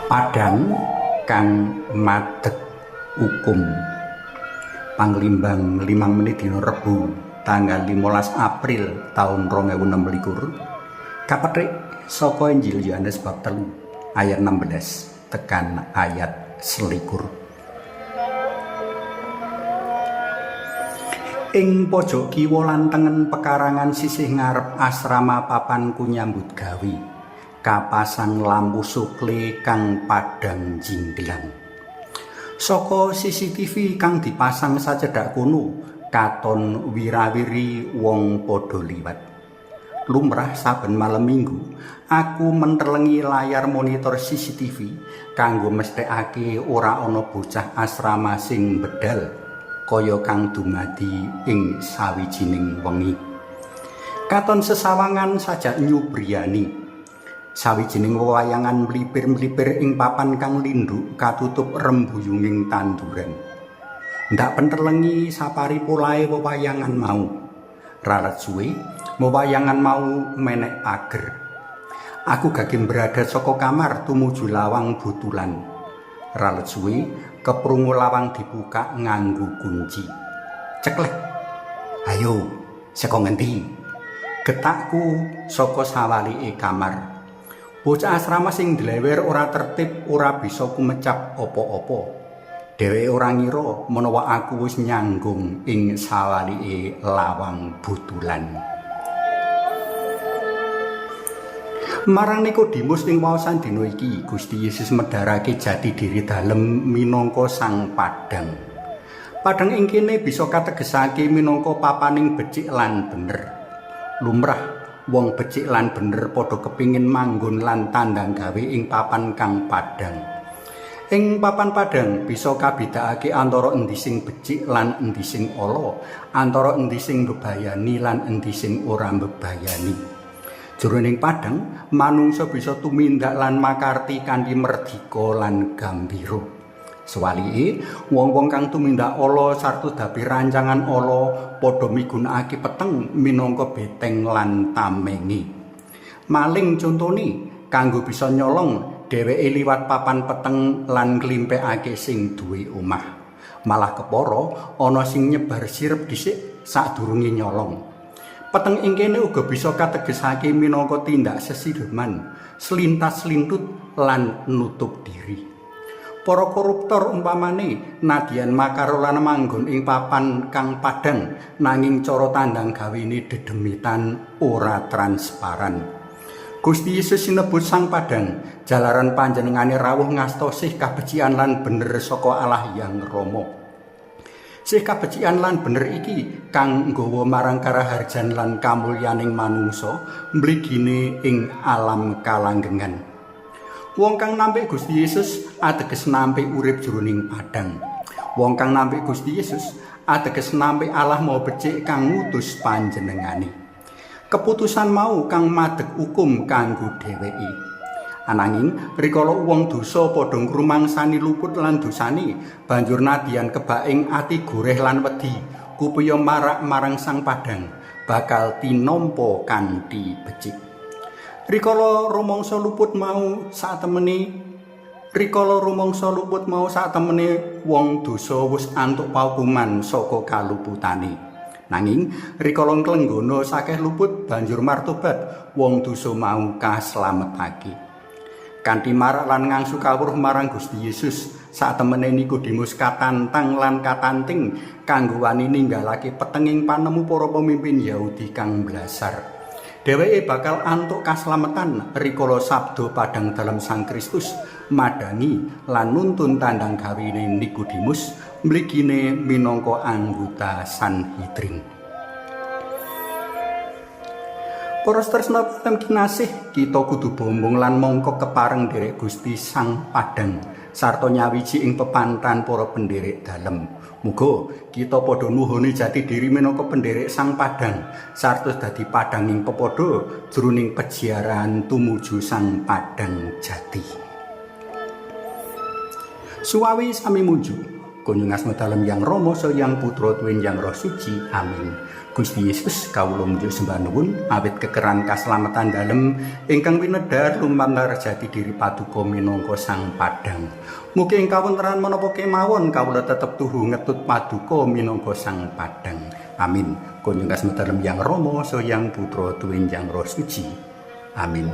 Padhang kang madeg ukum. Panglimbang 5 menit dina Rebo tanggal 15 April taun 2026 kapethik saka Injil Yohanes bab 3 ayat 16 tekan ayat 21. Ing pojok kiwa lan tengen pekarangan sisih ngarep asrama papanku nyambut gawe, kapasang lampu sukle kang padhang jinggelang. Saka CCTV kang dipasang sacedhak kono, katon wirawiri wong padha liwat. Lumrah saben malem Minggu, aku mentelengi layar monitor CCTV kanggo mesthekake ora ana bocah asrama sing bedal kaya kang dumadi ing sawijining wengi. Katon sesawangan sajak nyubriyani. Sawijining wewayangan mlipir-mlipir ing papan kang lindhuk katutup rembuyunging tanduran. Ndak pentelengi sapari polahe wewayangan mau. Ralat suwe, wewayangan mau menek pager. Aku gage mbradat saka kamar tumuju lawang butulan. Ralat suwe, keprungu lawang dibuka nganggo kunci. Ceklek. Ayo, saka ngendi? Getakku saka sawalike kamar. Bocah asrama sing ndlewer ora tertib, ora bisa kumecap apa-apa. Dheweke ora ngira menawa aku wis nyanggung ing sawalike lawang butulan. Marang Nikodemus ing waosan dina iki, Gusti Yesus medharake jati diri dalem minangka sang padhang. Padhang ing kene bisa kategesake minangka papaning becik lan bener. Lumrah wong becik lan bener padha kepingin manggon lan tandang gawe ing papan kang padhang. Ing papan padhang bisa kabedakake antara endi sing becik lan endi sing ala, antara endi sing mbebayani lan endi sing ora mbebayani. Jroning padhang, manungsa bisa tumindak lan makarti kanthi merdika lan gambira. Sewalike, wong-wong kang tumindak ala sarta dapi rancangan ala padha migunakake peteng minangka beteng lan tamenge. Maling contone kanggo bisa nyolong, dheweke liwat papan peteng lan nglimphekake sing duwe omah. Malah kepara ana sing nyebar sirep dhisik sadurunge nyolong. Peteng ing kene uga bisa kategesake minangka tindak sesideman, slintas-slintut lan nutup diri. Para koruptor umpamane nadyan makar lan manggon ing papan kang padhang, nanging cara tandang gawene dedemitan ora transparan. Gusti Yesus sinebut sang padhang jalaran panjenengane rawuh ngasta sih kabecikan lan bener saka Allah Hyang Rama. Sih kabecikan lan bener iki kang nggawa marang karaharjan lan kamulyaning manungsa mligine ing alam kalanggengan. Wong kang nampik Gusti Yesus ateges nampik urip jroning padhang. Wong kang nampik Gusti Yesus ateges nampik Allah Maha Becik kang ngutus panjenengane. Keputusan mau kang madeg ukum kanggo dheweke. Ananging rikala wong dosa padha ngrumangsani luput lan dosane, banjur nadyan kebak ing ati goreh lan wedi, kupaya marak marang sang padhang bakal tinampa kanthi becik. Rikala rumangsa luput mau satemene wong dosa wis antuk paukuman saka kaluputane. Nanging rikala nglenggana sakeh luput banjur martobat, wong dosa mau kaslametake. Kanthi marak lan ngangsu kawruh marang Gusti Yesus, satemene Nikodemus katantang lan katanting kanggo wani ninggalake petenging panemu para pemimpin Yahudi kang blasar. Dheweke bakal antuk kaslametan rikala sabda padhang dalem Sang Kristus madhangi lan nuntun tandang gawene Nikodemus mligine minangka anggota Sanhedrin. Para tresna kinasih, kita kudu bombong lan mongko kepareng nderek Gusti Sang Padhang sarta nyawiji ing pepantan para penderek dalem. Muga kita padha nuhoni jati diri minangka penderek Sang Padhang sarta dadi padhanging pepadha jroning pejiaran tumuju Sang Padhang Jati. Suwawi sami muju. Kunjung asma dalem Yang Rama saha Yang Putra tuwin Yang Roh Suci. Amin. Gusti Yesus, kawula ngunjuk sembah nuwun awit kekeran kaslametan dalem ingkang winedhar lumantar jati diri paduka minangka Sang Padhang. Mugi ing kawontenan menapa kemawon kawula tetep tuhu ngetut paduka minangka Sang Padhang. Amin. Kunjung asma dalem Yang Rama saha Yang Putra tuwin Yang Roh Suci. Amin.